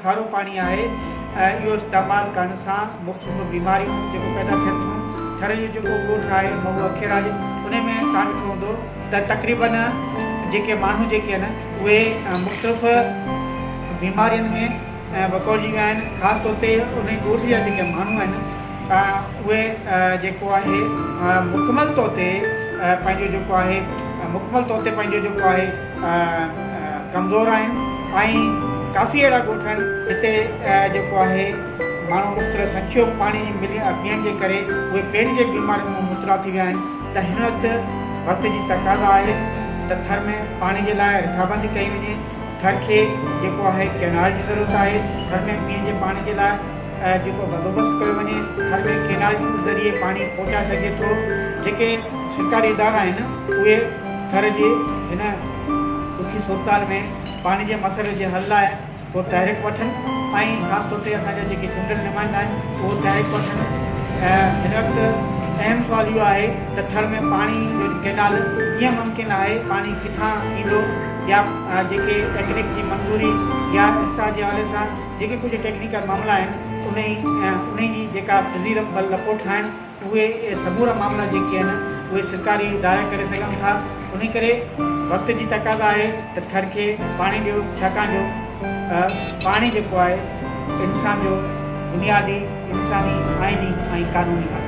کارو پاڻي آهي اهو استعمال ڪرڻ سان مختلف بيماريون جيڪو پيدا ٿين ٿيون. ٿر جو جيڪو ڳوٺ آهي مهو اکيراج ان ۾ توهان ڏٺو هوندو ته تقريبن جيڪي ماڻهو جيڪي آهن اهي مختلف بيمارين ۾ وڪوڙجي ويا آهن خاص طور تي ان ڳوٺ جا جيڪي ماڻهو آهن اهي جيڪو آهي مڪمل طور تي پنهنجو جيڪو آهي مڪمل طور تي پنهنجو جيڪو آهي ڪمزور آهن ۽ ڪافي اهڙا ڳوٺ آهن جتي جيڪو آهي ماڻهو مختلف سنکيو پاڻي ملي پيئڻ جي ڪري اهي پيٽ جي بيمارين مان مبتلا ٿي ويا آهن ته هن وقت وقت جي تقاضا آهي ته ٿر ۾ پاڻي جي لاء رٿابندي ڪئي وڃي ٿر کي جيڪو آهي ڪئنال جي ضرورت آهي ٿر ۾ پيئڻ جي پاڻي جي لاء جيڪو بندوبست ڪيو وڃي، ٿر ۾ ڪينال ذريعي پاڻي پهچائي سگهجي ٿو، جيڪي سرڪاري ادارا آهن اهي ٿر جي هن ڏکي صورتحال ۾ پاڻي جي مسئلي جي حل لاء ڪو تحريڪ وٺن ۽ خاص طور تي اسان جا جيڪي چونڊيل نمائندا آهن اهو تحريڪ وٺن. هن وقت اهم سوال اهو آهي ته ٿر ۾ پاڻي جو ڪينال ڪيئن ممڪن آهي، پاڻي ڪٿان ايندو يا جيڪي ٽيڪنڪ جي منظوري يا ارسا جي حوالي سان جيڪي ڪجهه ٽيڪنيڪل معاملا آهن انهي انهي جي جيڪا فزيربل رپورٽ ٺاهڻ اهي سمورا معاملا جيڪي آهن اهي سرڪاري ادارا ڪري سگهن ٿا انهي ڪري وقت جي تقاضا آهي ته ٿر کي پاڻي ڏيو ڇاڪاڻ جو پاڻي جيڪو آهي انسان جو بنيادي انساني آئيني ۽ قانوني حق.